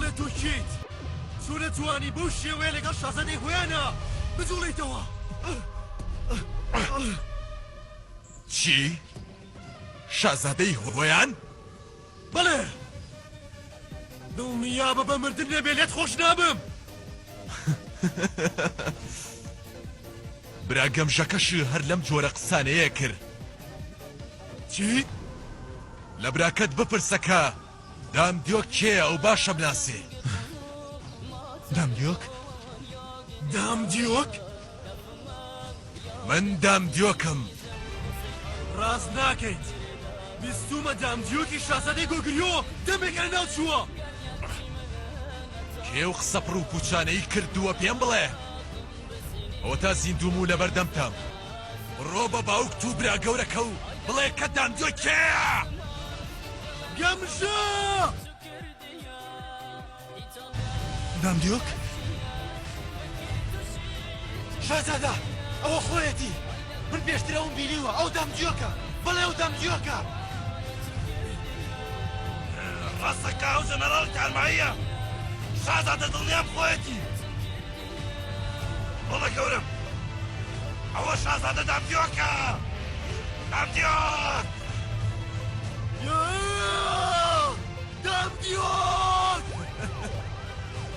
ڕوونە تۆ کێیت. چۆن ئەتوانی بەو شێوەیە لەگەڵ شازادەی هۆیانا بجوڵێیتەوە؟ چی؟ شازادەی هۆیان؟ بەڵێ. دڵنیابە بە مردن نەبێ لێت خۆش نابم. برا گەمژەکەش هەر لەم جۆرە قسانەیە کرد. چی؟ لە براکەت بپرسە کە دامدیۆک کێیە ئەو باش ئەمناسێ. دامدیۆک؟ دامدیۆک؟ من دامدیۆکم. ڕاست ناکەیت. بیستوومە دامدیۆکی شازادەی گۆگریۆ دەمێکە لەناو چووە. کێ ئەو قسە پڕوپووچانەی کردووە پێم بڵێ. ئەوەتا زیندووم و لەبەردەمتام. بڕۆ بە باوکت و برا گەورەکە و بڵێ کە دامدیۆک کێیە. گەمژە! دامدیۆک؟ شازادە، ئەوە خۆیەتی! من پێشتر ئەوم بینیوە، ئەو دامدیۆکە! بەڵێ ئەو دامدیۆکە! ڕاستە کە ئەو ژەنەڕاڵی تارماییە؟ شازادە دڵنیام خۆیەتی! بەڵێ گەورەم، ئەوە شازادە دامدیۆکە! دامدیۆک! دامدیۆک!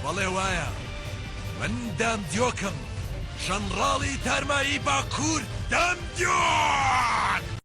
بەڵێ وایە، من دامدیۆکم، ژەنڕاڵی تارمایی باکوور، دامدیۆک!